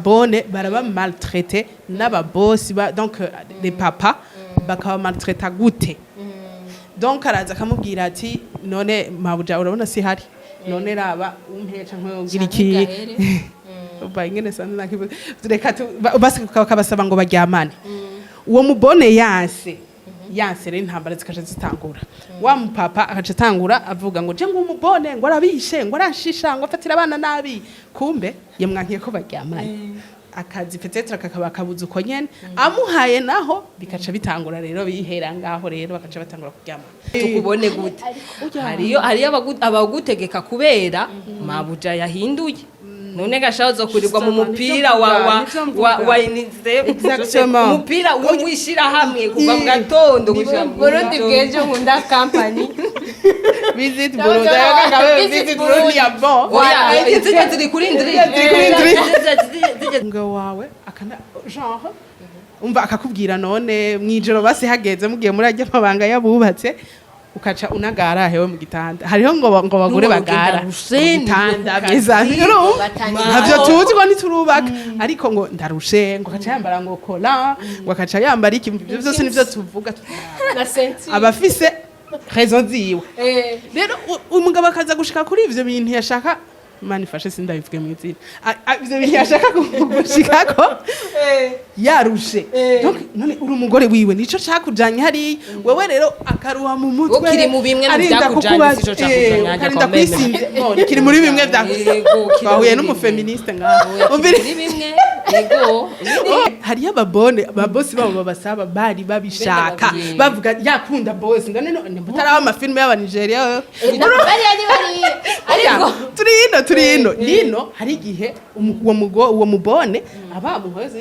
Bonnes baraba maltraité n'ababosi ba, donc les papas bakaba maltraita gute? Donc araza akamubwira ati: "None mabuja, urabona si hari, none raba umpe canke ugira iki." Umva ingene sanze nakivuze. Reka basi bakabasaba ngo baryamane. Uwo mubone yanse yanse rero, intambara zikaca zitangura. Wa mupapa akaca atangura avuga ngo je ngo umubone ngo arabishe, ngo aranshisha, ngo afatira abana nabi. Kumbe yamwankiye ko baryamanye. Akazi peut-être kakaba kabuze uko nyene amuhaye, naho bikaca bitangura rero, bihera ngaho rero, bakaca batangura kuryamana. Tukubone gute? Hariyo abagutegeka kubera mabuja yahinduye. None gashaho zo kurirwa mu mupira wa UNICEF? Exactement. Umupira wo mwishira hamwe kuva mu gatondo gushika mu Burundi gitondo. bw'ejo, nkunda company. Visit Burundi. Kagabe. Visit Visit Burundi ya bon. Oya, zijya ziri kuri ndri. Ziri kuri ndri. Zijya. Umugabo wawe akana genre umva akakubwira: "None mwijoro basi hageze mugiye muri ajya amabanga yabubatse," ukaca unagara hewe mu gitanda. Hariho ngo bagure N'uwo bagara rugenda mu rushe, gitanda ni ku beza. kazi. Urumva? Batangira. Ntavyo tuzi ngo ntiturubaka, ariko ngo ndarushe, ngo akaca yambara ngo kola, ngo akaca yambara iki. Ibyo byose nivyo tuvuga. Na ceinture. Abafise raison ziwe. Rero umugabo akaza gushika kuri ivyo bintu yashaka, Imana ifashe sindabivuge mu izina. Ivyo bintu yashaka gushikako yarushe. Donc none uri umugore wiwe, nico cakujanye hariya wewe. Rero akaruha mu mutwe. Wo kiri mu bimwe mu arinda vyakujanye, kukubaza, sico cakujanye, ukarinda quand même. kwisinzira. Bon, kiri muri bimwe vya Yego, kiri twahuye muri n'umuféministe ngaho. Oya, kiri Umvire- muri bimwe, yego. Hariyo ababone ababosi babo babasaba bari babishaka. Mbega. Bavuga yakunda bosi ndane none mutaraba amafilme y'abanigeria wewe. Bariya ni bariya, ariko Oya, turi ino, turi ino nino. Hari igihe uwo mubone aba muhoze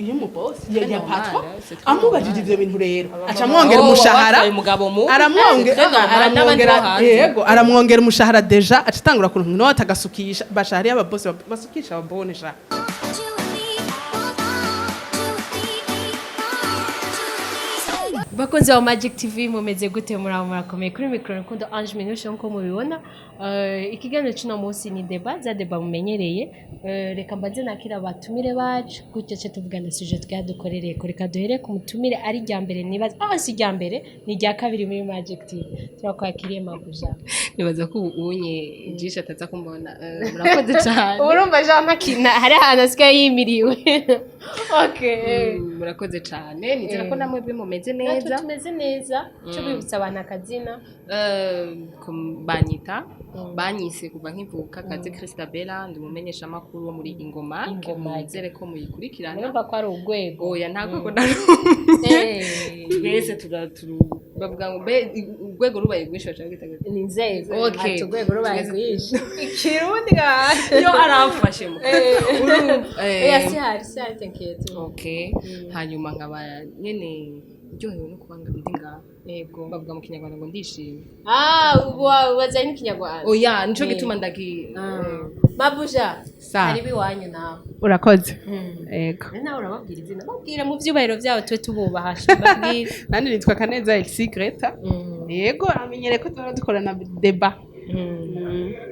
y'umubosi ya Normal, patron. C'est très Amubajije ivyo bintu rero, aca amwongera Oh, umushahara. watwaye umugabo mubi. Aramwongera C'est très normal, n'abandi aramwongera bo hanze. Yego, aramwongera umushahara déjà, aca atangura kuntu inoti agasukisha. Basha hariyo ababosi basukisha ababone sha. 2, 3, 1, 2, 3, 1, 2, 3. Bakunzi ba Magic TV, mumeze gute? Muraho, murakomeye? Kuri mikoro Rukundo Ange Minushe, nkuko mubibona. Ikiganiro cy'uno munsi ni débat, za débat mumenyereye. Reka mbanze nakira abatumire bacu, gutyo ce tuvugana sujet twadukorereye ko. Reka duhere ku mutumire ari irya mbere, nibaza, ah, si irya mbere, ni irya kabiri muri Magic TV. Turakwakiriye, mabuja. Nibaza ko ubu unye ijisho ataza kumbona. Murakoze cyane. Urumva jean ntakina, hari ahantu asigaye yimiriwe, okay. Murakoze cyane, nizera ko namwe bwe mumeze Natwe neza. tumeze neza. Cyo bibutsa abantu akazina. Banyita banyise kuva nkivuka Kaze Christabella, ndi umumenyeshamakuru wo muri Ingoma. Ingoma. Nizere ko muyikurikirana. Urumva ko ari urwego. Oya, nta rwego na rumwe. Twese bavuga ngo mbe urwego rubaye rwinshi baca bagita gute? Ni inzego. Okay. Ati urwego rubaye rwinshi, ikirundi ga. Yo aramfashe mu urumva. Oya, si hari, si hari, t'inquiète. Okay, hanyuma nkaba nyene ndyohewe no kuba ndi ngaha. Yego. Bavuga mu Kinyarwanda ngo ndishimye. Ah, ubu wazanye n'ikinyarwanda. Oya, nico gituma ndagi. Mabuja. Sa. Hari iwanyu nawe. Urakoze, yego. Nawe urababwira izina, babwira mu byubahiro byabo, tube tububaha, babwire. Nandi nitwa Kaneza Elsie Greta. Yego, amenyereye ko duhora dukorana débat.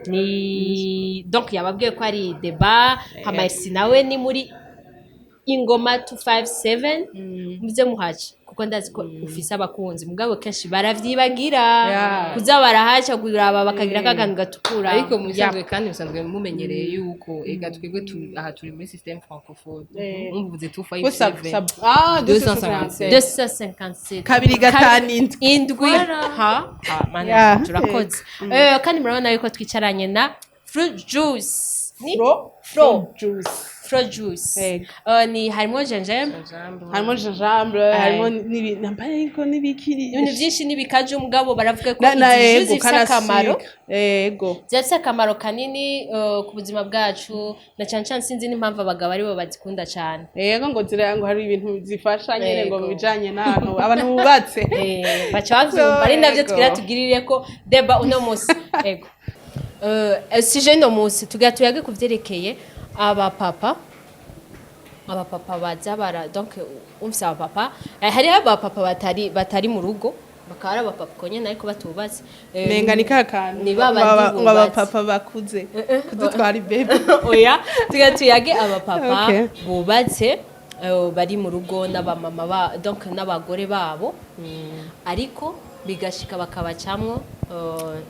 Ni donc yababwiye ko ari débat. Hama Elsie nawe ni muri Ingoma 257, muze muhaca kuko ndazi ko ufise abakunzi, mugabo kenshi baravyibagira kuza barahaca kuraba bakagira kakantu gatukura. Ariko mu bisanzwe kandi musanzwe mumenyereye yuko ega twebwe aha turi muri système francophone, mumvuze 257. Ah, 257. 257. 2 5 7. Indwi ha ha, mana. Turakoze. Kandi murabona yuko twicaranye na fruit juice, ni Fro. Fro. Juice. Fro juice. Yego. Ni harimo gingembre. Harimo gingembre, harimo nambaye ariko n'ibikiri. Ibintu byinshi n'ibikaju, mugabo baravuga ko na izi ego juice zifise akamaro. Kana ego. Zirafise akamaro kanini ku buzima bwacu, na cyane cyane sinzi n'impamvu abagabo aribo bazikunda cyane. Yego, ngo zira ngo hari ibintu zifasha nyene ngo Yego. mu bijanye n'ahantu abantu bubatse. Baca bavyumva, ari navyo Yego. tugira tugirire ko débat uno munsi. Ego. Sujet uno munsi tugira tuyage ku vyerekeye abapapa, abapapa baza bara, donc umvise abapapa, hariho abapapa batari mu rugo. Bakaba ari abapapa uko nyene ariko batubatse. Menga ni ka kantu Ni ba ngo bandi ngo bubatse. abapapa bakuze kudutwara ibebe. Oya, tuga tuyage abapapa bubatse, bari mu rugo n'abamama ba, donc n'abagore babo, ariko bigashika bakabacamwo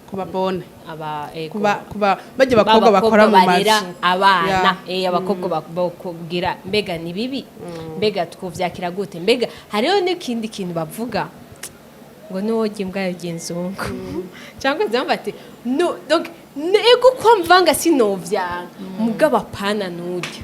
kuba bonne aba kuba bajya abakobwa bakora mu barera mazu abana, abakobwa bakubwira mbega ni bibi, mbega twuvyakira gute? Mbega hariho n'ikindi kintu bavuga ngo nuworya imbwa yarya inzungu, cyangwa zamba bati no, donc ego ko mvanga sinovyanga, mugabo apana nurya.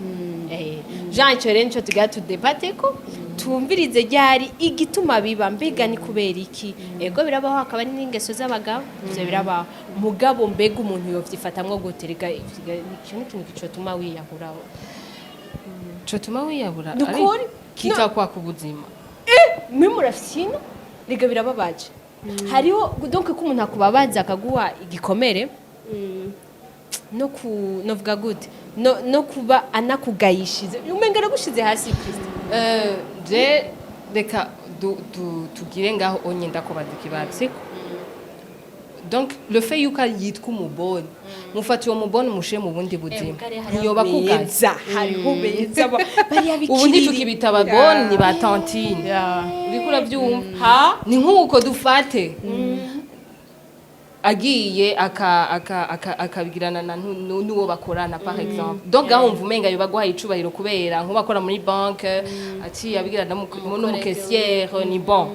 Jean, ico rero nico tugira tudebate ko tumvirize ryari igituma biba. Mbega ni kubera iki? Ego birabaho, hakaba ari n'ingeso z'abagabo, ivyo birabaho, mugabo mbega umuntu yovyifatamwo gute? Rega ico ni ikintu gicotuma wiyahuraho. Cotuma wiyahura. Ni ukuri. Kitakwaka ubuzima. Mwe murafyina, rega birababaje. Hariho donc ko umuntu akubabaza akaguha igikomere, no ku novuga gute, no kuba anakugayishize, umenga aragushize hasi, Kristo. Je reka tugire ngaho onye ndakubaza ikibazo, siko? Donc le fait yuko yitwa umubone, mufata uwo mubone umushire mu bundi buzima, ntiyoba kugaye? Beza, hariho beza bariya Ubu bikiriri. ntitukibita ababone, ni ba tantine. Uriko urabyumva? Ni nk'uko dufate agiye akabigirana na n'uwo bakorana par exemple, donc aho wumva umenga yoba aguhaye icubahiro kubera nk'uwo muri banque ati abigirana n'umu caissière, ni bon?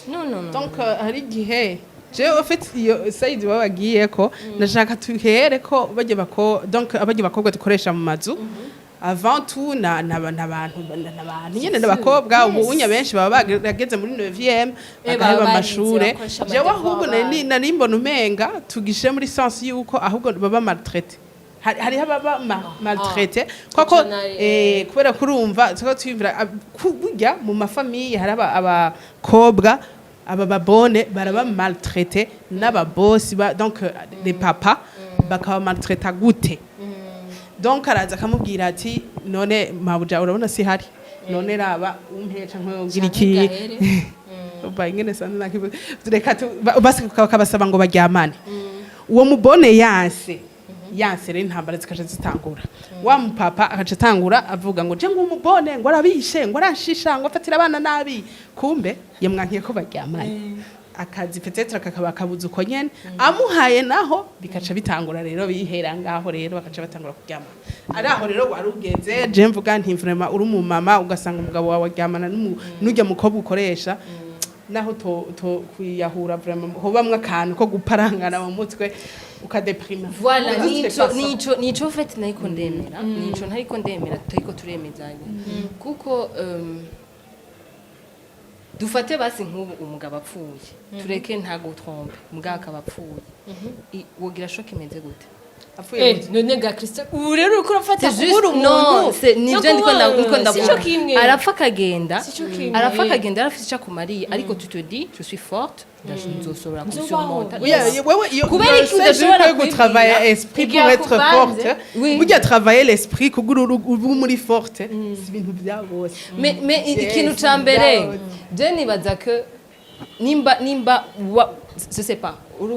Non, non, non. Donc hari igihe jewe en fait iyo side baba bagiye ko ndashaka tuhere ko bajya bako, donc abajya bakobwa dukoresha mu mazu avant tout na n'abantu n'abantu nyene n'abakobwa. Ubu unya benshi baba bageze muri 9e, baba bagaheba barize, amashure. bakoresha Jewe ama devoir ahubwo nari mbona umenga tugishe muri sens yuko ahubwo baba maltraité. Hariho ababa maltraité koko. Ico kubera kurumva tuko twiyumvira burya mu ma famille hari abakobwa aba babone baraba maltraité n'ababosi ba, donc les papas bakaba maltraita gute? Donc araza akamubwira ati none mabuja urabona si hari, none raba umpeca nkugira iki. Gahere. Uba ingene sanze nakivuze, reka basi bakabasaba ngo baryamane. Uwo mubone yanse yanse rero, intambara zikaca zitangura. Wa mupapa akaca atangura avuga ngo je ngo umubone ngo arabishe, ngo aranshisha, ngo afatira abana nabi. Kumbe yamwankiye ko baryamanye, akazi peut-être kakaba kabuze uko nyene amuhaye, naho bikaca bitangura rero bihera ngaho rero, bakaca batangura kuryamana. Ari aho rero wari ugeze. Je mvuga nti vraiment uri umumama ugasanga umugabo wawe aryamana n'urya mukobwa ukoresha, naho to kwiyahura, vraiment hobamwe akantu ko guparangana mu mutwe ukadeprima. Voilà. De toute Nico façon. Nico fait nariko ndemera, nico ntariko ndemera, tutariko turemezanya kuko dufate basi nk'ubu umugabo apfuye, tureke ntago trompe, umugabo akaba apfuye. Wogira choc imeze gute? Apfuye. None ga Kristo, ubu rero uriko urafata C'est juste kubura non, umuntu c'est nivyo ndiko ndiko ndavuga. Sico kimwe. Arapfa akagenda. Sico kimwe. Arapfa akagenda, yarafise ico akumariye, ariko tu te dis je suis forte, nzoshobora kusurmonta. Oya, wewe iyo Kubera iki udashobora kwibwira kwibwira? esprit Igihe pour être akuvanze. forte? Oui. Burya travailler l'esprit kugira ube muri forte si ibintu bya bose. Mais Yes, ikintu ca mbere byawe. je nibaza ko nimba wa, je sais pas, uri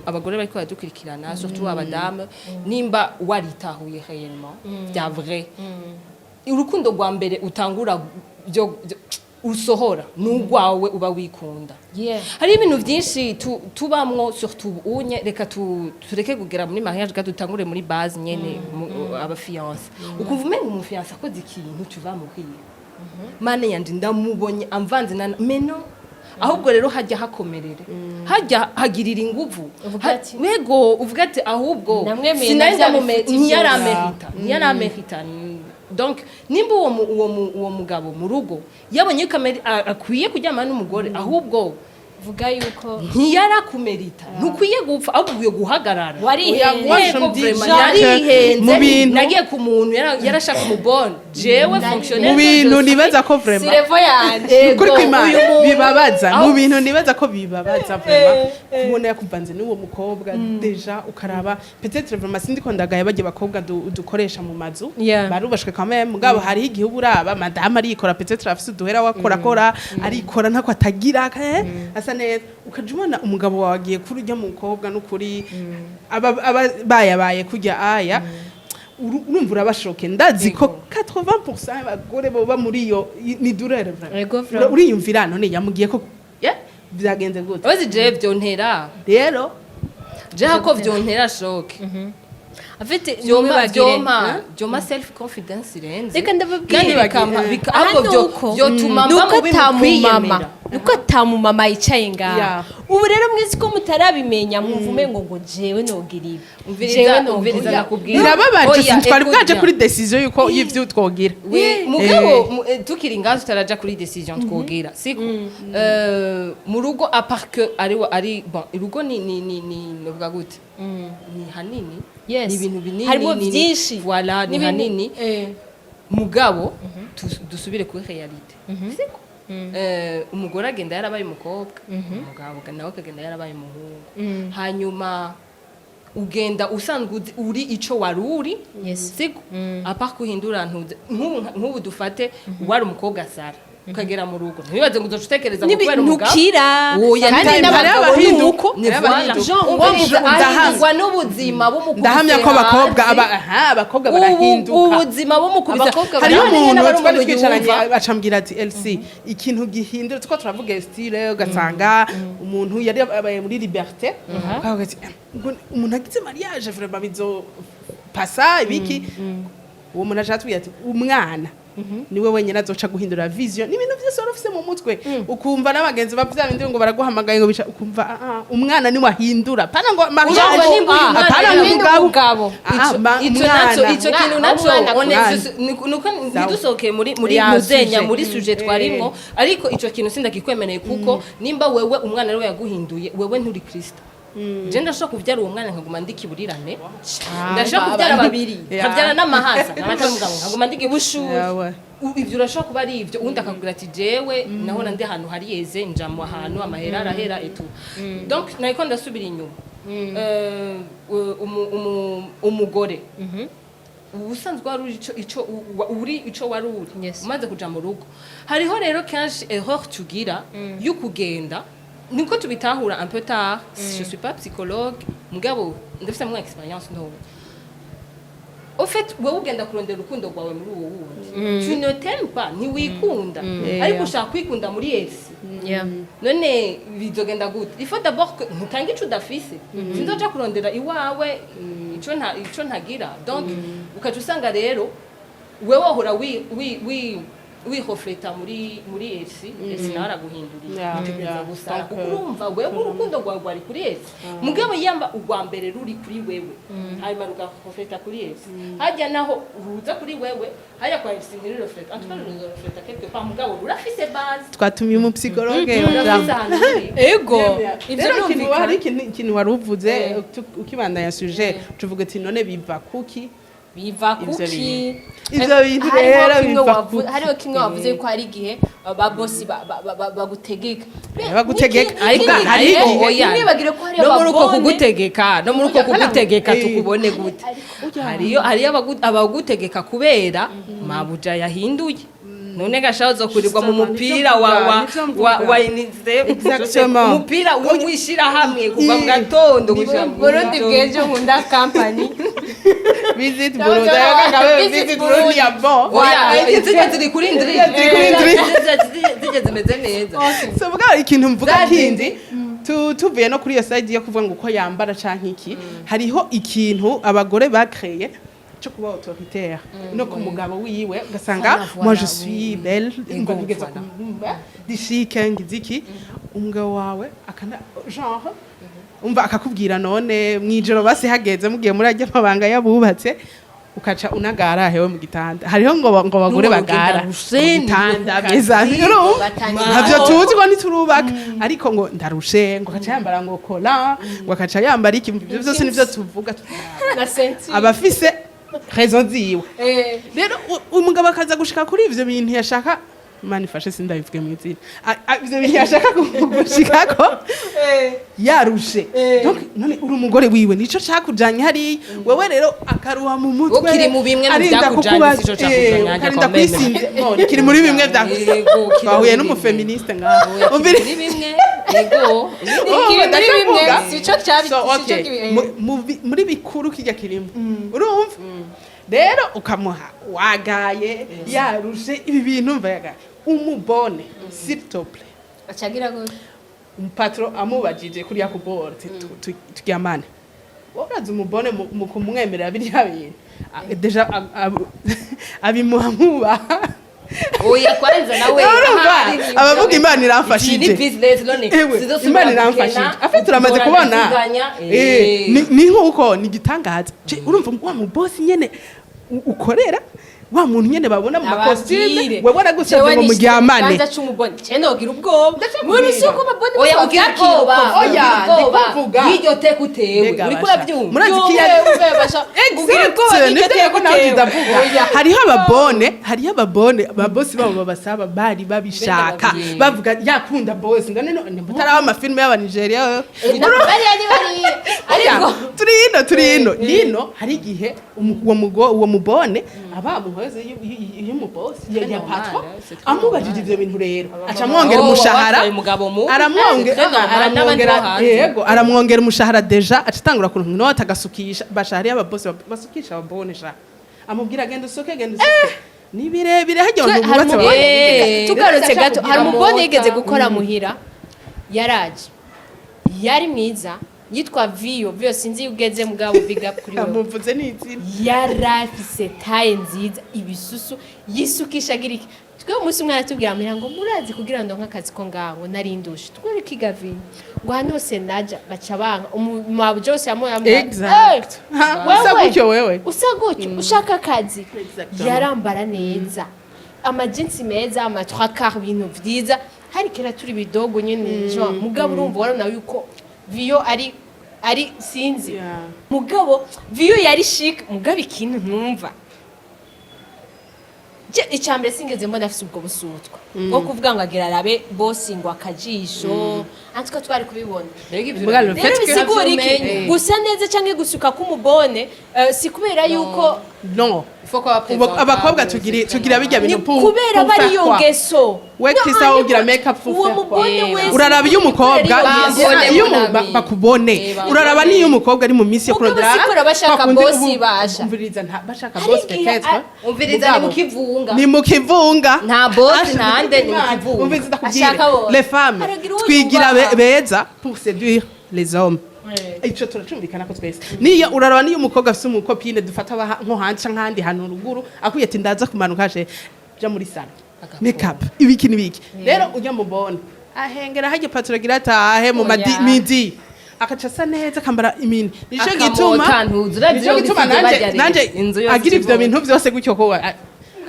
abagore bariko baradukurikirana, surtout abadamu, nimba waritahuye réellement bya vrai, urukundo rwa mbere utangura usohora n'urwawe uba wikunda. Hari ibintu byinshi tubamwo, surtout unye reka tureke kugera muri mariage, ga dutangure muri base nyene aba fiancé, ukumva umenga umu fiancé akoze ikintu tu vas mourir, mane yanje ndamubonye amvanze na mais non, ahubwo rero hajya hakomerere, hajya hagirira inguvu. Uvuga ati- Wego, uvuga ati ahubwo Namwemeye sinari na bya ndamume bifiti. Ntiyaramerita, ntiyaramerita. Donc nimba uwo mugabo mu rugo yabonye ko akwiye kuryamana n'umugore, ahubwo Vuga yuko Ntiyarakumerita, ntukwiye gupfa, ahubwo ukwiye guhagarara. Warihenze. Oya, Yego, moi, je me dis, vraiment, Jacques, narihenze. mu bintu Nagiye ku muntu yarashaka umubone jewe fonctionnaire. Mu bintu nibaza ko vraiment Si level yanje. Kuri kw'Imana uyu muntu- bibabaza, mu Aho- bintu nibaza ko bibabaza vraiment, kubona yakuvanze n'uwo mukobwa, déjà ukaraba peut-être vraiment, sindi ko ndagaye bajye bakobwa dukoresha mu mazu, barubashwe quand même, mugabo hariho igihe uba uraba madame arikora, peut-être afise uduhera wakora akora arikora ntako atagira, asa neza, ukaja ubona umugabo wawe agiye kuri urya mukobwa, n'ukuri aba bayabaye kurya aya, urumva urabashoke. Ndazi ko 80% y'abagore boba muri iyo ni douleur vraiment. Ego, vraiment. Uriyumvira none yamugiye ko, yeah, byagenze gute? Abazi jewe vyontera Rero jewe ko vyontera choc. Afite Vyoma ntimwibagire. vyoma self confidence irenze. Reka ndababwire. Kandi Aha ahubwo nuko vyotuma mba nuko mubi mu atamumama kwiyemera. Nuko atamumama yicaye ngaha. Ubu rero mwese ko mutarabimenya, mwumva ngo jewe nogira ibi, Umviriza, jewe nogira umviriza, ibi. ndakubwira. Birababaje. Oya, Sintwari écoute bwaje bien. kuri décision yuko y'ivyo twogira. Oui, mugabo tukiri ngaho tutaraja kuri décision twogira, siko mu rugo, à part que ari bon, urugo ni novuga gute, ni hanini, ni ibintu binini, Harimo byinshi. Voilà, ni N'ibintu- hanini. Mugabo dusubire kuri réalité, siko umugore agenda yarabaye umukobwa, umugabo nawe akagenda yarabaye umuhungu, hanyuma ugenda usanzwe uri ico wari uri, siko à part kuhindura ntuze nk'ubu dufate wari umukobwa Sara, ukagera mu rugo, ntiwibaze ngo uzoca utekereza ngo kubera umugabo. Ntukira. Oya, Kandi ni- n'abagabo hariho ni uko. Ni voilà. Jean, Umviriza, ndahamya. ahindurwa n'ubuzima bumukubise Ndahamya ko abakobwa hasi. aha, abakobwa barahinduka. Ubuzima bumukubise. Abakobwa Hariho Hariho umuntu n'abari twari umuntu twicaranye, yumva. acambwira ati: "LC, ikintu gihindura," two turavuga style, ugasanga umuntu yari abaye muri liberté, ukavuga ati: "Ngo umuntu agize mariage vraiment bizo pasa ibiki?" Uwo muntu aca atubwira ati: "Umwana niwe wenyine azoca guhindura vision n'ibintu byose wari ufise mu mutwe." Ukumva n'abagenzi ba bya bindi ngo baraguhamagaye ngo bica, ukumva umwana niwe ahindura, pana ngo mariage, Urumva nimba uyu mwana apana ngo Nimba umugabo. umugabo. Ico Umwana. naco, ico kintu naco, Umwana. nuko ntidusohoke muri Ya, muzenya, sujet. muri sujet twarimwo, ariko ico kintu sindakikwemereye, kuko nimba wewe umwana ariwe yaguhinduye, wewe nturi Kristo. Je ndashobora kuvyara uwo mwana nkaguma ndikiburirane, ndashobora kuvyara babiri, nkavyara n'amahasa, nkaba umugabo, nkaguma ndikibushuye. Yawe. Ivyo urashobora kuba ari ivyo, uwundi akakubwira ati: "Jewe naho ndi ahantu hariyeze, nja mu hantu amahera arahera et tout." Donc nariko ndasubira inyuma. Umugore ubusanzwe wari uri ico uri ico wari uri umaze kuja mu rugo, hariho rero kenshi erreur tugira yo kugenda, niko tubitahura un peu tard. Je suis pas psychologue, mugabo ndafise mwa expérience ntoya. Au fait, wewe ugenda kurondera urukundo rwawe muri uwo wundi. Tu ne t'aimes pas, ntiwikunda, ariko ushaka kwikunda muri esi. None bizogenda gute? Il faut d'abord que ntutange ico udafise. Sinzoja kurondera iwawe ico ntagira. Donc ukaca usanga rero wewe wahora wi wi wi wirefleta muri esi, nawe araguhinduriye, utegereza gusara, Donc, kuko urumva wewe urukundo rwawe rwari kuri esi. Mugabo yamba urwa mbere ruri kuri wewe, hanyuma rugarefleta kuri esi, hajya naho ruza kuri wewe, hajya kwa esi ntirurefleta, en tout cas rurefleta quelque part, mugabo rurafise base. Twatumiye umupsychologue. Rurafise ahantu ruri. Ego, ivyo Rero ikintu birumvikana. hari ikintu wari uvuze, ukibandanya sujet, tuvuga ati: "None biva kuki?" Biva Ivyo kuki? bintu. Ivyo bintu Hariho rero kimwe biva kuki? Hariho kimwe wavuze yuko hari igihe ba boss bagutegeka. Bagutegeka. Ariko Hari ariko igihe- oya, Ntimwibagire ko hariyo no muri uko ababone. kugutegeka, no muri uko kugutegeka, tukubone gute, hariyo abagutegeka kubera mabuja yahinduye. None gashaho zo kurirwa mu mupira Nivyo wa mvuga. wa UNICEF, Exactement. umupira wo mwishira hamwe kuva mu gatondo gushika mu Burundi gitondo. bw'ejo, nkunda company. Visit Burundi. Kagame, Visit Visit Burundi ya bon. Oya, zijya ziri kuri ndri. Ziri kuri ndri. Zijya zimeze neza. So mugabo ikintu mvuga kindi, tuvuye no kuri iyo side yo kuvuga ngo uko yambara canke iki, hariho ikintu abagore bakreye cyo kuba autoritaire no ku mugabo wiwe, ugasanga Voilà, moi je voilà, suis oui. belle, Ego, ngo ngeza voilà. kumva dishike ngiziki, umugabo wawe akana genre umva akakubwira: "None mwijoro basi hageze mugiye muri ajya amabanga yabubatse?" Ukaca unagara hewe mu gitanda. Hariho ngo bagore N'ubu bagara ndarushe, mu gitanda ndi ku beza. kazi. Urumva? Batangira Ntavyo tuzi ko ntiturubaka, ariko ngo ndarushe, ngo akaca yambara ngo kola, ngo akaca yambara iki. Ibyo byose nivyo tuvuga. Na ceinture. Abafise raison ziwe. Rero umugabo akaza gushika kuri ivyo bintu yashaka, Imana ifashe sindabivuge mu izina. Ivyo bintu yashaka gushikako yarushe. Donc none uri umugore wiwe, nico cakujanye hariya wewe. Rero akaruha mu mutwe. Wo kiri mu bimwe mu Arinda vyakujanye, kukubaza- sico cakujanye, ukarinda quand même. kwisinzira. Bon, kiri muri bimwe vya Yego, kiri twahuye muri n'umuféministe ngaho. Oya, kiri muri bimwe, yego. Oh, Kiri muri ndashavuga. bimwe, sico cyabi. So, Sico okay. Muri bikuru kijya kirimo, urumva rero ukamuha wagaye, yarushe ibi bintu, mva yagaye umubone, s'il te plaît. Acagira gute? Umupatron amubajije kuriya kubora ati, turyamane, urazi umubone mu kumwemerera biriya bintu. Déjà abimuha mwubaha. Oya, kwanza nawe Urumva? ahari Abavuga Imana iyi ni iramfashije. business none. Ewe, Sizosubira Imana iramfashije. gukena, Afe turamaze duhora kubona. ndaziganya. Ni nkuko ni igitangaza. Urumva wa mubosi nyene ukorera, wa muntu nyene babona mu makositime, Ababwire. wewe aragusabye ngo muryamane. Kibanza c'umubone ce nogira ubwoba muri soko mabone. Oya, ugira ubwoba. Oya, ugira ubwoba. ndikuvuga. Nk'iryo teka utewe Mbega uriko basha. urabyumva. Murazi ko Ugira ubwoba Exact, n'iryo nivyo teka ko nawe utewe. ndavuga. Hariho ababone ababosi babo babasaba bari babishaka, Mbega bavuga yakunda bosi ngane no mutaraba amafilme y'abanigeria wewe. Bariya ni bariya, ariko Oya, turi ino nino hari igihe uwo mubone aba muhoze y'umubosi ya Normal, patron c'est très amubajije ivyo bintu, rero aca amwongera Oh, umushahara. watwaye umugabo mubi. Aramwongera C'est très normal, n'abandi aramwongera bo hanze. yego, aramwongera umushahara. Déjà aca atangura kuntu inoti agasukisha basha. Hariyo ababosi basukisha ababone sha, amubwira genda usuke, genda usuke, ni birebire hajya Twe- abantu hari bubatse. umubone tugarutse Ndashaka gato, kugira hari umubone mota. yigeze gukora muhira, yaraje, yari mwiza, yitwa Viyo. Viyo, sinzi iyo ugeze, mugabo big up kuri wewe. Amuvuze n'izina. Yarafise taille nziza, ibisusu, yisukisha, agira iki. Twe umunsi umwe aratubwira muhira ngo murazi kugira ngo nk'akazi ko ngaho ngo narindushe twereke igavi, ngo hano hose naja baca banka umumabuja wose yamuye. Exact. Ha, usa gutyo wewe. Usa gutyo ushaka akazi. Exactement. Yarambara neza, amajinsi meza, ama trois quarts, ibintu vyiza. Hari kera turi bidogo nyene genre, mugabo urumva warabona yuko Viyo ari sinzi. Mugabo Viyo yari chic. Mugabo ikintu ntumva, icya mbere singeze mbona afise ubwo busutwa bwo kuvuga ngo agira arabe bosi ngo akajisho antuka twari kubibona. Mbega ivyo Mugabo, Rero le fait que- bisigura iki? Umenye. Gusa neza canke gusuka k'umubone, si kubera yuko Non. Faut ko aba Ubu abakobwa tugira bijya ni bintu kubera pour bari faire iyo quoi? ngeso. We No, Krista, ariko wogira make up for uwo faire quoi? mubone wese Uraraba iyo umukobwa kubera iyo ngeso. Bambone, iyo mon ami. bakubone. Uraraba niyo umukobwa ari mu minsi yo Mugabo kurondera sikora bashaka bakunze bosi basha. Umviriza, nta bashaka Hari bosi igihe peut-être. Umviriza, ni Mugabo, mu kivunga. Ni mu kivunga. Nta bosi, nta nde, ni mu kivunga. Umviriza, ndakubwira. Ashaka bose. Les femmes Haragira uwo twigira yubaha. beza pour séduire les hommes. Ico turacumvikana ko twese. Niyo uraraba niyo umukobwa afise umucopine, dufata nko hanze canke ahandi hantu ruguru, akwiye ati ndaza kumanuka je ja muri salon, make up, ibiki n'ibiki. Rero ujya mubona ahengera hajya patron agira atahe mu madi Oya. midi, akaca asa neza, akambara imini. Nico Akamota gituma ntuzi, urazi nico iyo gituma bisize nanje barya rero. nanje Inzu yose agira ivyo ikivunga. bintu vyose gutyo ko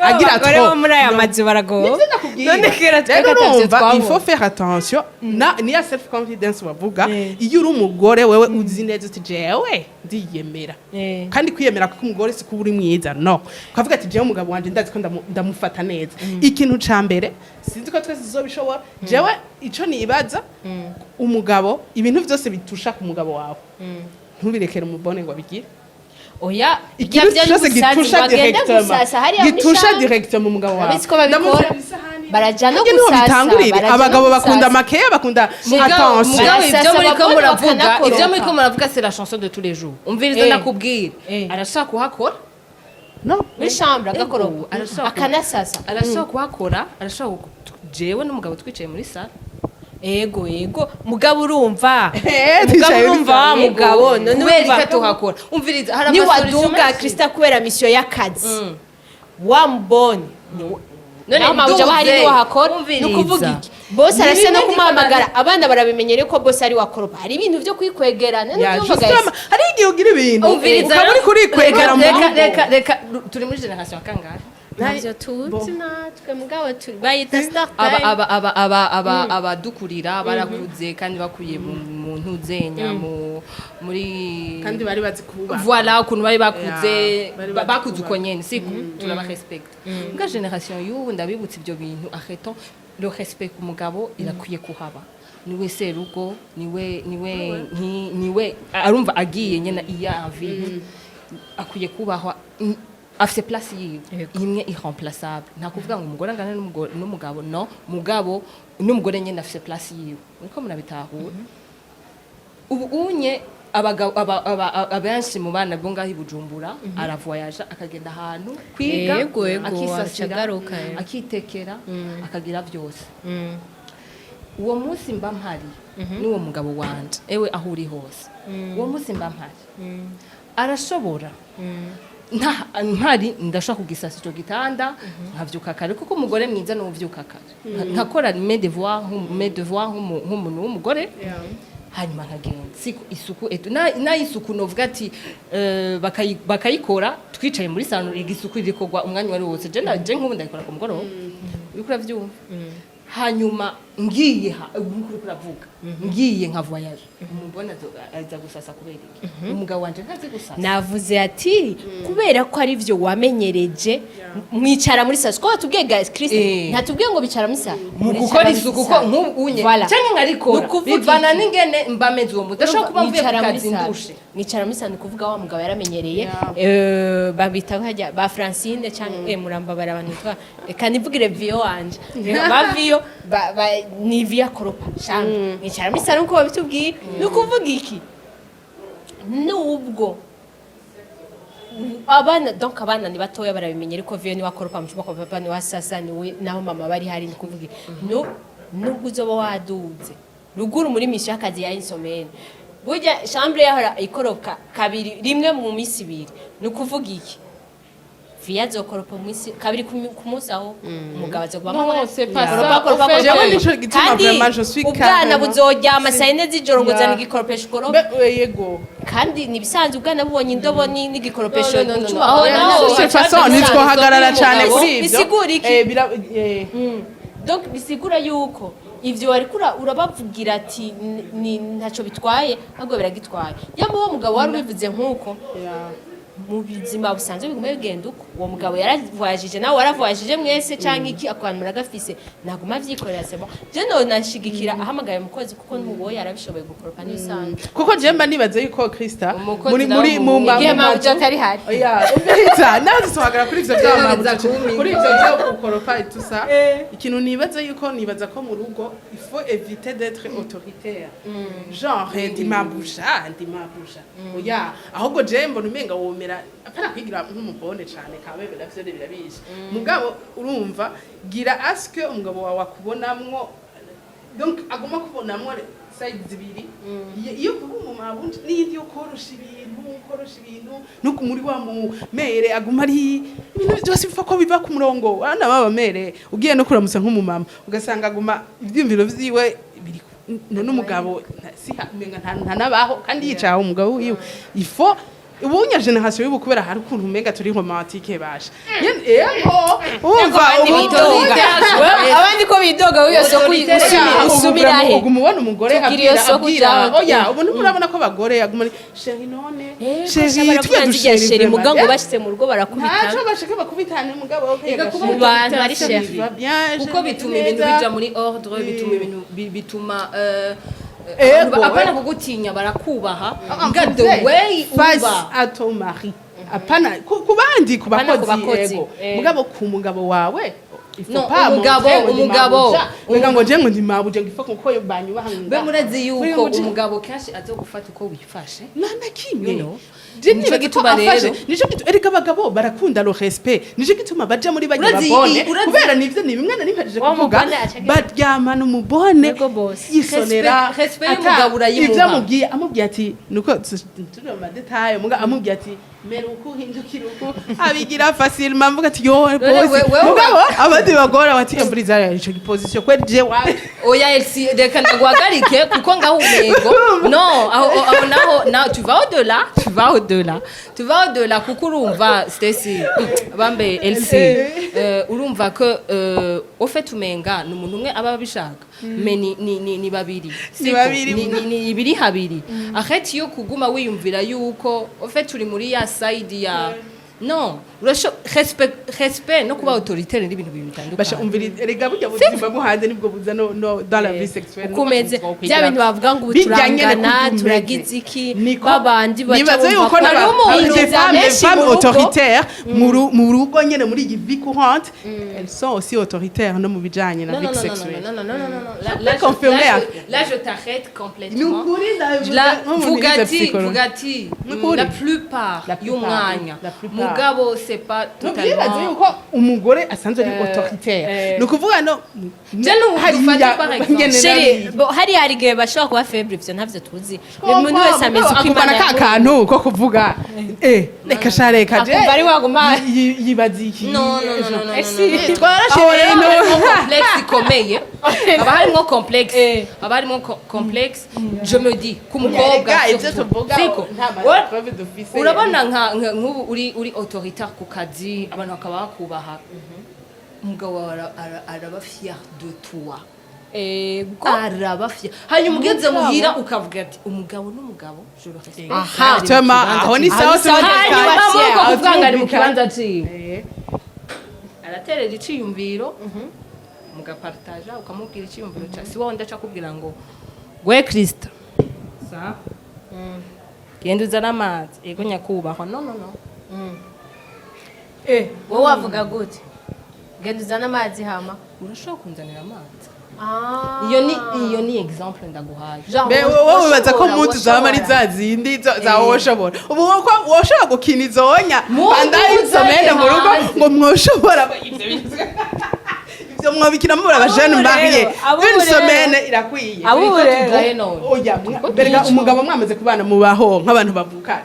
agira Abagore trop. bo muri aya mazu baragowe. Nivyo ndakubwira. None kera twe Rero atavyo urumva, il twabona. faut faire attention na niya self confidence wavuga. Iyo uri umugore wewe uzi neza uti jewe ndiyemera. Kandi kwiyemera kuko umugore si kuba uri mwiza, no ukavuga ati jewe umugabo wanje ndazi ko ndamufata neza. Ikintu ca mbere, sinzi ko twese tuzobishobora, jewe ico nibaza, umugabo ibintu vyose bitusha ku mugabo wawe ntubirekere umubone ngo abigire. Oya. Ikintu Ibyo cyose gitusha bagenda directement gusasa hariya muri gitusha chambre. directement umugabo wawe. Urabizi ko babikora. Ndamusaba isahani. Baraja no Harya niho gusasa, bitangurira. baraja no Abagabo bakunda gusasa. makeya, bakunda Mugabo attention. mugabo ibyo Barasasa muri ko abagore muravuga, bakanakoropa. ibyo muri ko muravuga, c'est la chanson de tous les jours. Umviriza, ndakubwira, arashaka kuhakora. No. Muri chambre agakoropa. Ego, arashaka akanasasa. Arashobora kuhakora, arashobora jewe n'umugabo twicaye muri salle. Ego, mugabo urumva Eh, mugabo twicaye muri urumva wa salle. mugabo none Kubera urumva iki tuhakora? Umviriza, hari amasolution niwaduga menshi. Krista kubera mission y'akazi, wa mubone None nawe mabuja bahari nduze, niwahakora, ni umviriza. ukuvuga iki? Boss arasa no Ni bimwe kumuhamagara, abana barabimenyere ko boss ari wakoropa. Hari ibintu byo kwikwegerana. Ya, N'ubyumva, justement, guys? hari igihe ugira ibintu Umviriza. ukaba uri kurikwegera mu Reka, rugo. reka, reka, turi muri génération kangahe? Ntabyo tuzi natwe, mugabo bayita start Aba time. aba aba aba aba abadukurira barakuze kandi bakuye mu ntuzenya mu muri Kandi bari bazi kuba. Voilà, ukuntu bari bakuze. Yeah, bari bazi Bakuze uko kubaha. nyene, siko turabarespecte. Mbwa génération y'ubu, ndabibutsa ibyo bintu, arrêtons. Le respect ku mugabo irakwiye kuhaba. Niwe serugo, niwe arumva agiye nyene iya envie akwiye kubahwa. Afise place yiwe imwe irremplaçable. Nta kuvuga ngo umugore angana n'umugabo, no mugabo n'umugore nyene afise place yiwe. Uriko murabitahura? Ubu unye abagabo abenshi mu bana bo ngaho i Bujumbura aravoyaja, akagenda ahantu kwiga, Yego, akisasira, acagaruka, eh. akitekera, akagira byose. Uwo munsi mba mpari n'uwo mugabo wanje, ewe aho uri hose, uwo munsi mba mpari arashobora nta mpari, ndashobora kugisasa ico gitanda, nkavyuka kare, kuko umugore mwiza ni uvyuka kare. Nkakora mes devoirs nk'umuntu w'umugore, hanyuma nkagenda. Siko isuku etu na isuku novuga ati bakayikora twicaye muri salon. Isuku irikorwa umwanya wari wose. Je nk'ubu ndayikora ku mugoroba, uriko uravyumva? Hanyuma ngiye ha ubu uriko uravuga, ngiye nka voyage, umubona aza gusasa. Kubera iki umugabo wanje ntazi gusasa? Navuze ati kubera ko ari byo wamenyereje, mwicara muri salon, ko watubwiye, guys, Chris? Ntatubwiye ngo bicara muri salon. Mu gukora isuku ko nk'ubu unye Voilà. canke nkarikora, Nukuvuga bivana iki? n'ingene mba meze uwo munsi. Ndashobora kuba mvuye ku Mwicara muri kazi salon. ndushe. Mwicara muri salon, ni ukuvuga wa mugabo yaramenyereye. Babita hajya ba Francine cyangwa murambabara abantu bitwa, reka nivugire viyo wanje. Reka ba viyo ni viyo akoropa chambre. Mwicara muri salon uko babitubwiye. Ni ukuvuga iki? Nubwo abana, donc abana ni batoya, barabimenye, ariko viyo niwe akoropa mu cyumba kwa papa, niwe asasa, niwe naho mama bari hari. Ni kuvuga iki? Nubwo uzoba waduze ruguru muri mission y'akazi ya insomene, burya chambre yahora ikoroka kabiri, rimwe mu minsi 2. Ni ukuvuga iki? Viya azokoropa mu minsi kabiri ku munsi, aho umugabo azoguma. Non, c'est pas ça. Koropa, koropa, Au fait, koropa. Jewe nico gituma Kandi vraiment je suis ubwana carrément- buzoryama saa 4 z'ijoro ngo Yeah. zana igikoropesho ukorope. Yego. Kandi ni ibisanzwe, ubwana bubonye indobo n'igikoropesho No, no, no, no, mu no. cyumba, aho Oya, naho no, De toute façon, ntitwohagarara cyane kuri ibyo. Bisigura iki? Donc bisigura yuko ivyo wariko urabavugira ati ni ntacyo bitwaye, ahubwo biragitwaye. Yaba uwo mugabo wari ubivuze nk'uko mu buzima busanzwe biguma bigenda uko uwo mugabo yaravwajije, nawe waravwajije, mwese canke iki, akantu muragafise, naguma avyikorera, c'est bon. Je no nashigikira ahamagaye umukozi, kuko n'umuboyi arabishoboye gukoropa n'ibisanzwe. Kuko je mba nibaza yuko Krista Umukozi muri nawe muri mu igihe mu mabuja atari hari. Oya, umviriza, nawe dusohagara kuri ivyo vya mabuja, Biza kuri ivyo vyo gukoropa et tout ça. Ikintu nibaza yuko, nibaza ko mu rugo il faut éviter d'être autoritaire, genre ndi mabuja, ndi mabuja. Oya, ahubwo je mbona umenga womera apana kwigira nk'umubone cane kabe biravyo birabishe. Mugabo urumva, gira aske umugabo wawe akubonamwo, donc agomba kubonamwo side zibiri. Iyo kuba umumabunje n'iyindi yo korosha ibintu, korosha ibintu nuko muri wa mu mère aguma ari ibintu byose bipfa ko biva ku murongo. Abana baba mère, ugiye no kuramutsa nk'umumama ugasanga aguma ivyiyumviro vyiwe biri none umugabo si umenga ntanabaho kandi yicaye aho umugabo wiwe. Ifo ubunya génération y'ubu, kubera hari ukuntu umenga turi romantique basha. Nyene, ego, urumva Abandi ubu bidoga. Abandi ko bidoga, wiyo soko usumira he? Uguma ubona umugore Tugira iyo abwira soko abwira ujyaho. Oya, ubu ntimurabona ko abagore aguma ari chéri, none chéri, baravuga tujya nzirya dusheri. chéri, muga ngo bashitse mu rugo barakubita. Ntaco bashaka bakubitane, mugabo. Ega kuba Mu bantu ari chéri. Kuko bituma ibintu bija muri ordre, bituma ibintu bituma Ego, abantu apana eh. kugutinya, barakubaha mbwa the way Face uba à ton mari, apana ku bandi, ku Apana ku bakozi. bakozi, Ego. eh. Mugabo ku mugabo wawe il faut No, pas umugabo, montrer ngo ndi umugabo, mabuja. Mbega ngo je ngo ndi mabuja, ngo ifo kuko banyubaha. Mbe murazi yuko Mbega ngo umugabo kenshi azogufata uko wifashe. Nta na kimwe. You know. Je Nico nibaza ko gituma afashe rero- nico gituma erega abagabo barakunda le respect, nico gituma baja muri barya babone kubera nivyo ni bimwe nari mpajije Wa kuvuga. mubone aca Baryamana umubone Yego boss. yisonera. Respect y'umugabo urayimuha. Ivyo amubwiye, amubwiye ati nuko turi mu ma détails, muga amubwiye ati Mera uku, hindukira uku, abigira facilement, mvuga ati yo None boss. wewe Mugabo abandi bagora bati mburiza ico giposition kweri je wapi. Oya Elsie, reka ndaguhagarike kuko ngaho umengo no aho naho na tu vas au-delà, tu vas au-delà, tu vas au-delà, kuko urumva Stacy, bambe Elsie, urumva ko au fait umenga ni umuntu umwe aba abishaka, mais ni babiri. Ni babiri. Ni ibiri habiri. Arrête yo kuguma wiyumvira yuko au fait uri muri ya side ya non urasho respect no kuba autoritaire ni ibintu bibiri Basha bitandukanye. Umvira, erega burya buzima bwo hanze nibwo buza no dans la vie sexuelle. Ukomeze bya bintu bavuga ngo ubu Bijya nyene turangana, kurya umeze. turagize iki, Niko babandi baca nibaza bumva yuko ko n'aba hariho umuntu les femmes, les benshi femmes mu rugo. autoritaires mu rugo nyene, muri iyi vie courante, elles sont aussi autoritaires no mu bijanye na Non, vie non, non, non, sexuelle. non, non, non, non, non, non. Là, Je là, peux confirmer. là, je t'arrête complètement. Nukuri ndabivuga La, nk'umuntu yize Bugatti, psychologie. Bugatti, Nukuri. la plupart, La plupart, y'umwanya. la plupart. Mugabo, c'est pas Nubyibaze totalement. yuko umugore asanzwe ari autoritaire, ni ukuvuga no Je n'ubu dufate par exemple. nyene Chéri, bo hariya hari igihe bashobora kuba faible, ivyo ntavyo tuzi. Umuntu wese ameze uko akugana Imana ka kantu ko kuvuga reka sha, reka je. Akumva ari waguma. Yibaza iki? Non, non, non, non, non, Esi. non, non. Twarashe Aho rero ibintu. harimo complexe ikomeye, haba harimo complexe, haba harimo complexe. Je me dis ku mukobwa Erega ivyo surtout. tuvuga Siko. nta preuve dufise. Urabona nk'ubu uri autoritaire ku kazi, abantu bakaba bakubaha, umugabo wawe araba fier de toi. Ego. Araba fier, hanyuma ugeze muhira ukavuga ati umugabo n'umugabo, je le respecte. Aha. Tema, aho ni sawa. Aho ni sawa. Hanyuma muri uko Aho kuvuga ngo ari mu turumvikana. kibanza ciwe, araterera iciyumviro, mugapartaja, ukamubwira iciyumviro ca si wowe, ndaca kubwira ngo we Krista sa genda uzane amazi, yego nyakubahwa, no no no. Wowe wavuga gute? Genda uzane amazi hama. Urashobora kunzanira amazi? Ah. Iyo ni exemple ndaguhaye. Genre, Mbe wowe wibaza ko woshobora, mutu zaba ari woshobora. za zindi za woshobora, ubu ko woshobora gukina izonya Mutu bandaye uzane isomene mu rugo hanze. ngo mwoshobora ivyo bintu, ivyo mwobikina muri abajene mariés, abo une rero. semaine irakwiye. Abo ubu rero. Tujahe none. Oya, berega umugabo mwamaze kubana, mubaho nk'abantu bavukana,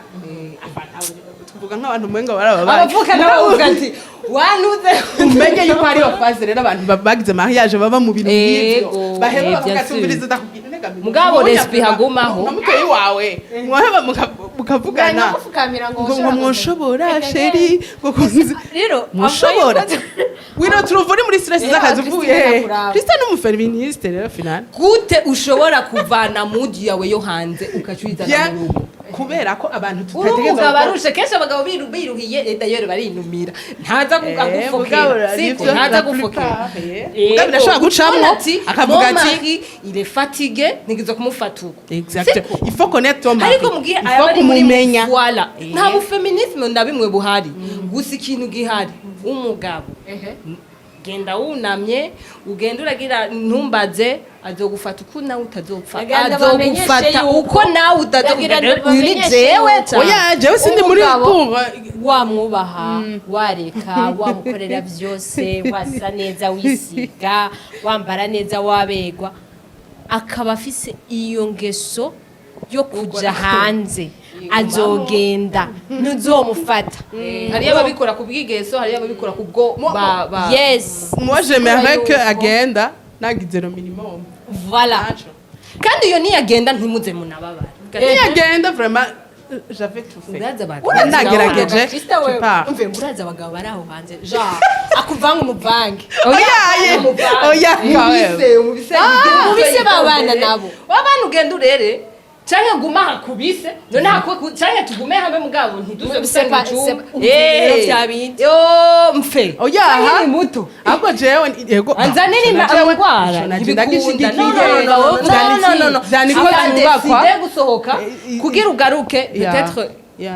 tuvuga nk'abantu mwenga baraba. Abavukana bavuga ati wanuze. Umenye yuko hariyo phase rero abantu bagize mariage baba mu bintu nk'ivyo, Ego, baheba bavuga bien ati sûr. umviriza, ndakubwira ntega Mugabo respect hagumaho. na mutoyi wawe mwoheba mukavugana Mufukamira ngo ngo ngo mwoshobora chéri, ngo kunzi Rero mwoshobora wino turuva uri muri stress Rero z'akazi Christine uvuye he? ndakuraba. Christine ni umufeministe rero final. Gute ushobora kuvana mood yawe yo hanze ukaca uyizana Bien, mu rugo? Kubera ko abantu Uri tutategereza umugabo arushe, kenshi abagabo biruhiye, d'ailleurs barinumira, ntaza agufokera, siko ntaza gufokera. Mugabo birashobora gucamwo akavuga Mon ati mari, il est fatigué, nigeze kumufata uko. Exact. Siko. Il faut connaître ton mari. Ariko mugihe Il aba faut ari muri kumumenya. Voilà, nta buféminisme na bimwe buhari, gusa ikintu gihari, umugabo genda wunamye, ugenda uragira ntumbaze, azogufata uko nawe utazopfa. Bagenda bamenyeshe Azogufata yuko- uko nawe Bagira utazopfa. Uyu ni bamenyeshe jewe yuko- cyane. Oya, jewe sindi muri Umugabo- pour wamwubaha, wareka wamukorera byose, wasa neza, wisiga, wambara neza, wabegwa, akaba afise iyo ngeso yo kuja hanze, azogenda ntuzomufata. Hariyo ababikora ku bw'igeso, hariyo ababikora ku bwo ba Yes. Moi j'aimerais que Yuko- agenda nagize le minimum. Voilà. Kandi iyo niyagenda ntimuze munababara. Niyagenda vraiment j'avais tout fait. Uraza abagabo. Nagerageje. Krista Tu wewe pars. umve, uraza abagabo bari aho hanze, genre akuvanga umuvange. Oya, oya, quand même. Mubise mubise. Mubise babana nabo. Wabana ugenda urere canke guma hakubise none hakwe canke tugume hamwe, mugabo ntiduze gusanga icumba. Rero vya bindi. Yo mfe. Oya, Canke aha. ni muto. Ahubwo jewe yego. Anzanire indwara. Ntibikunda. No, no, no, no, no, no, no. Vyandiko Aba vyubakwa. décidé gusohoka kugira ugaruke, peut-être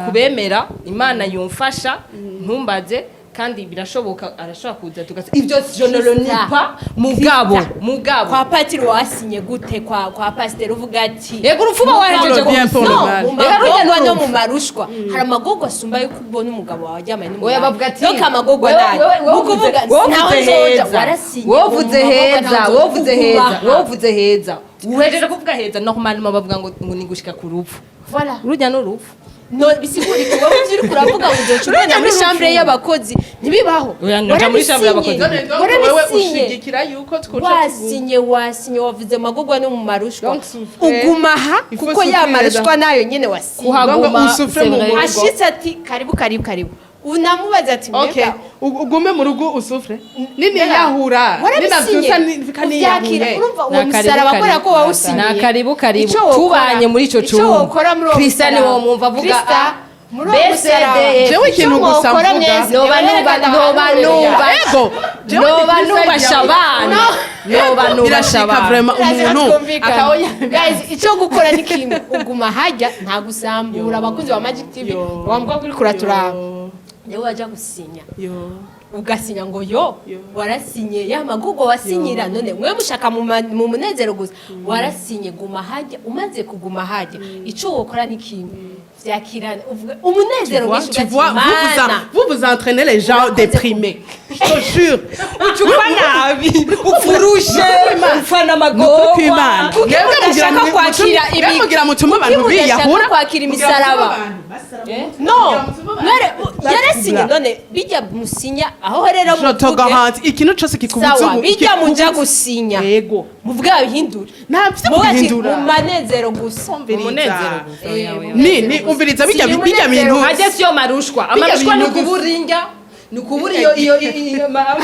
kubemera Imana yumfasha ntumbaze, kandi birashoboka arashobora kuza tugasa ibyo, je ne le nie pas, mugabo mugabo Kwa patiri wasinye gute, kwa pasiteri uvuga ati Yego, urupfu uba wahejeje. Pour le bien, pour le No, mal. mu Reka rujya magorwa no n'urupfu. mu marushwa hari amagorwa asumba yo kubona umugabo wawe aryamanye n'umugabo. Oya, bavuga ati Donc amagorwa wewe- nayo wewe- wewe mu kuvuga wowe naho uvuze nzoja heza. warasinye Wowe uvuze mu magorwa heza, naho wowe uvuze heza, kubaha. wowe uvuze heza, uhejeje kuvuga heza. Normalement bavuga ngo ni gushika ku rupfu. Voilà. Urujya n'urupfu. No bisigura iki? Wowe ivyo uriko uravuga ngo uzoca ugenda muri chambre y'abakozi, ntibibaho. Oya, nja muri chambre y'abakozi. None donc wewe Warabisinye. ushigikira yuko twoca Wasinye, wasinye, wavuze amagorwa no mu marushwa. Donc, souffrir. Uguma aha Il faut kuko ya souffrir. marushwa nayo nyene wasinye. Kuhaguma, Donc, usouffre c'est mu vrai. rugo. Ashitse ati: "Karibu, karibu, karibu." Unamubaza ati: Okay. "Mbega?" Ugume mu rugo usouffre, niniyahura. Warabisinye. Ninavyusa Uvyakira. kaniyahuye. Urumva uwo Na karibu, musaraba kubera karibu. ko wawusinyiye. Na karibu, karibu. Ico wokora- Tubanye muri ico ico cumba. wokora muri uwo Krista musaraba. niwo mwumva avuga, Krista, ah, muri uwo B, C, musaraba. D, E. Jewe ikintu Ico gusa mwokora mvuga. mwese, Noba yerekana noba ahantu numva. Ego, jewe Noba ndi kuri nubasha side yawe. abana, noba nubasha Birashika abana. vraiment Biraza umuntu twumvikana. akaoya. Guys, icyo gukora ni kimwe: uguma hajya, nta gusambura. Abakunzi ba Magic TV, wa mukobwa uri kuraturaba, niwe wajya gusinya, Yo. ugasinya ngo yo Yo. warasinye ya magugo wasinyira. None mwe mushaka mu munezero gusa. Warasinye, guma hajya. Umaze kuguma hajya, icyo wokora ni kimwe: vyakirana, uvuga umunezero mwinshi. Tu vois, Ugati, vous vous, "Mana." vous vous entraînez les gens déprimés. Je te jure. Ucupfa nabi, upfurushe, upfa n'amagorwa. Kwimana. Kuki mudashaka kwakira Mwebwe mugira mutume abantu Kuki mudashaka biyahura. kwakira imisaraba? No, mwere yarasinye. None bijya musinya aho rero Je te muvuge garantis, ikintu cyose kikubuza Sawa, ubu bijya muja gusinya, Yego. muvuge babihindure. Nta vyo Muvuge ati, guhindura. mu manezero gusa. Umunezero gusa. Oya, oya. Ni umviriza, bijya Si bijya umunezero. bintu. Hajye siyo marushwa. Amarushwa ni bintu gusa. ukubura indya, ni ukubura iyo mama.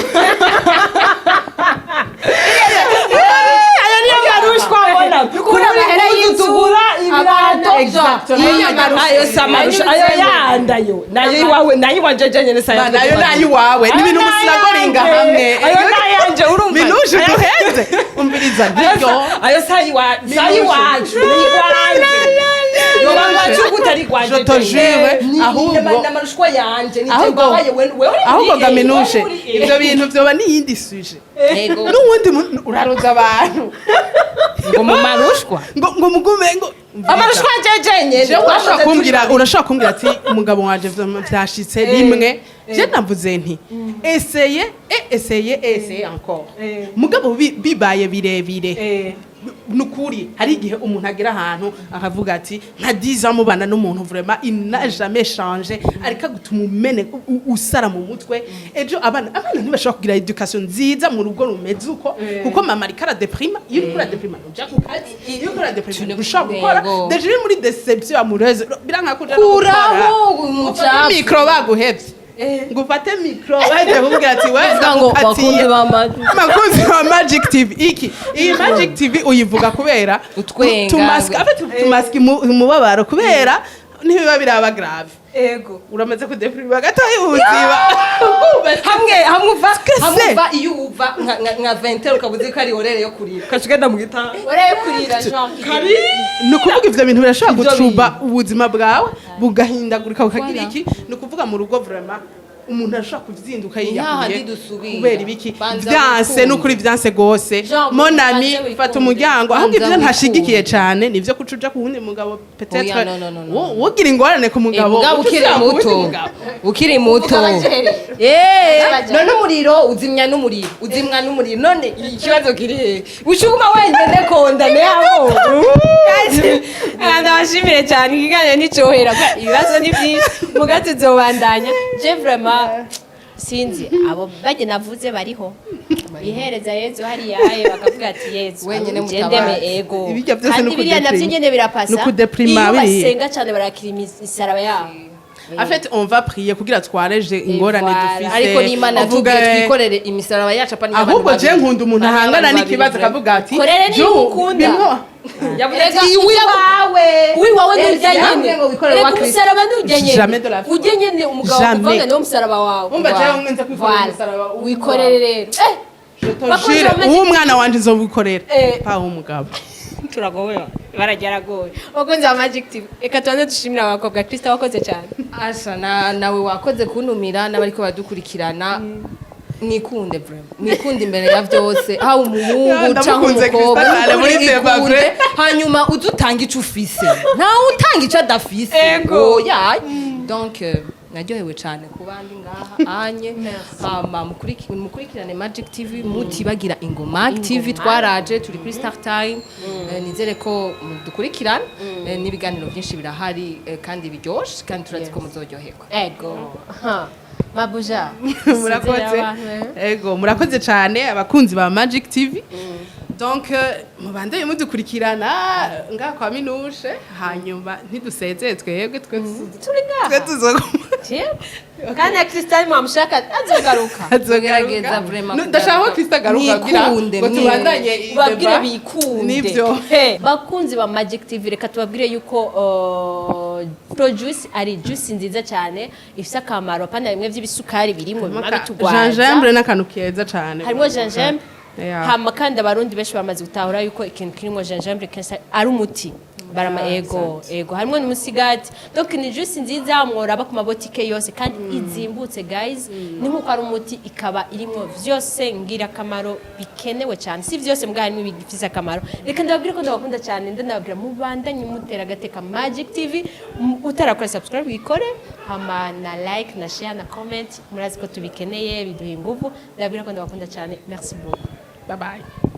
Ayo niyo marushwa mbona. Kubura amahera y'inzu, tugura ibirato. Exactement. Ayo si amarushwa, ayo yandi, ayo nayo iwawe, nayo iwanje je nyene saya. Nayo nayo iwawe ni ibintu musinagoringa hamwe. Ayo nayanje, urumva? Minuje duhenze, umviriza niryo. Ayo sayiwacu, ni iwanje, yoba ngwacu gute ari iwanje? Je te jure, ahubwo n'amarushwa yanje ni ahubwo mbabaye wewe uri ahubwo muri A, gaminuje wewe uri A. Ibyo bintu byoba n'iyindi sujet Yego. n'uwundi uraroza abantu Ngo mu marushwa. Ngo mugume ngo Amarushwa jeje nyene. Jewe urashobora kumbwira ati: "Umugabo wanje vyashitse rimwe." Je navuze nti: "Essayez et essayez et essayez encore." Mugabo bibaye birebire, nukuri hari igihe umuntu agera ahantu akavuga ati nka 10 ans mubana n'umuntu, vraiment il n'a jamais changé, ariko agutuma umene usara mu mutwe. Ejo abana ntibashobora kugira éducation nziza mu rugo rumeze uko, kuko mama ariko aradeprima. Iyo uriko uradeprima ntuja ku kazi, iyo uriko uradeprima ntushobora gukora. Yego. Déjà uri muri déception amoureuse, biranka kuja no gukora. Kuraho umucafu. Micro baguhevye, ngo ufate micro baheze kumbwira ati we Uvuga ngo ndagukatiye. bakunzi ba Magic. Abakunzi ba Magic TV, iki iyi Magic TV uyivuga kubera Utwenga. tumasika abe tumasika umubabaro, kubera ntibiba biraba grave. Ego. Uramaze kudeprima gatoya ubuziba. Hamwe hamwe uva hamwe se. uva iyo uva nka 20 ukabuze ko ari horaire yo kurira, ukaca ugenda mu gitanda. Uraye kurira Jean. Ni ukuvuga ivyo bintu birashobora Ivyo gucuba ubuzima bwawe bugahindagurika, bukagira iki. Ni ukuvuga mu rugo vraiment umuntu arashobora kuvyinduka yiyahuye Hahandi dusubira. kubera ibiki. Banza Vyanse wikunde. n'ukuri vyanse gose. Jean, Mon ami, banze wikunde. fata umuryango. Ahubwo Banza ivyo ntashigikiye wikunde. cane nivyo kuca uja ku wundi mugabo peut-être. Oya, no, no, no, no. Wogira ingorane ku mugabo, mugabo uca ukiri usanga uwundi muto mugabo. Ukiri muto. Abajere. Eh, none umuriro uzimya n'umuriro, uzimwa n'umuriro. None ikibazo kiri he? Ucuguma wenyene kondane abo. Ndabashimire cyane. Ikiganiro nticyohera, ibibazo ni byinshi, muga tuzobandanya. Je vraiment sinzi abo bajye navuze bariho ihereza Yezu hariya aye bakavuga ati: "Yezu Wenyine gendeme." mutabazi. Ego. Ibirya byose Kandi ni biriya navyo ukudeprima. nyene birapasa. Ni ukudeprima Iyo biriya. basenga cyane barakira imisaraba yabo. En fait, on va prier kugira twareje ingorane Voilà. dufise. Ariko n'Imana Uvuga, yatubwiye twikorere imisaraba yacu, apa niyo Ahubwo abantu je babiri. nkunda umuntu Apana ahangana abantu n'ikibazo babiri. akavuga ati Korere niba "Ju, ukunda." Yavuze ati Erega iwawe. Uwiwawe nujya Yavuze nyene ngo wikorere reka wa Kristo. umusaraba nujya nyene. Jamais de la vie. Ujye nyene umugabo Jamais. kuvanga niwo musaraba wawe. Umva, jewe nza kwikorera Voilà. umusaraba w'uwawe. Wikorere rero. Je te Bakoze jure, bamaze- uwo mwana wanje nzowikorera, pa umugabo. Turagowe, barageragowe. Bakunzi ba Magic TV, reka tubanze dushimire abakobwa. Krista, wakoze cyane. Asha na nawe wakoze kuntumira n'abariko badukurikirana. Mwikunde vraiment, mwikunde imbere ya byose, haba umuhungu Ya, cyangwa ndamukunze umukobwa. Krista cyane muri Ukuri Zimbabwe. ikunde, hanyuma uze utanga ico ufise, ntawe utanga ico adafise. Ego. Oya, donc Naryohewe cyane kuba ndi ngaha anye. Hama mukurikirane Magic TV, mutibagira Ingoma TV. Twaraje turi kuri Star Time. Nizere ko mudukurikirana. N'ibiganiro byinshi birahari, kandi biryoshe, kandi turazi ko muzoryoherwa. Ego. Ha. Mabuja. Murakoze. Sinzira abantu, eh. Ego, murakoze cyane abakunzi ba Magic TV. Donc mubandanye mudukurikirana ngaha kwa Minushe, hanyuma ntidusezeye twebwe, twe Turi ngaha. twe tuzoguma. Yego. Kandi na Christian mwamushaka azogaruka. Tugerageza vraiment. No, ndashaka ko Krista agaruka kugira Mwikunde, ngo tubandanye iyi Babwire débat. bikunde. Nibyo. He. Bakunzi ba Magic TV, reka tubabwire yuko Pro Juice ari juice nziza cyane, ifise akamaro, apana bimwe by'ibisukari birimo bimwe bitugwaza. Gingembre n'akantu keza cyane. Harimo gingembre. Yeah. Hama kandi Abarundi benshi bamaze gutahura yuko ikintu kirimo gingembre kenshi ari umuti barama. Ego, ego, harimo n'umusigati. Donc ni juice nziza mworaba ku mabotike yose kandi izimbutse, guys. Ni nkuko ari umuti, ikaba irimo vyose ngirakamaro bikenewe cyane. Si vyose mbwa, harimo ibifise akamaro. Reka ndababwire ko ndabakunda cyane, ndanababwira mubandanye mutera agateka Magic TV. Utarakora subscribe wikore, hama na like na share na comment. Murazi ko tubikeneye, biduha ingufu. Ndababwira ko ndabakunda cyane. Merci beaucoup. Bye bye.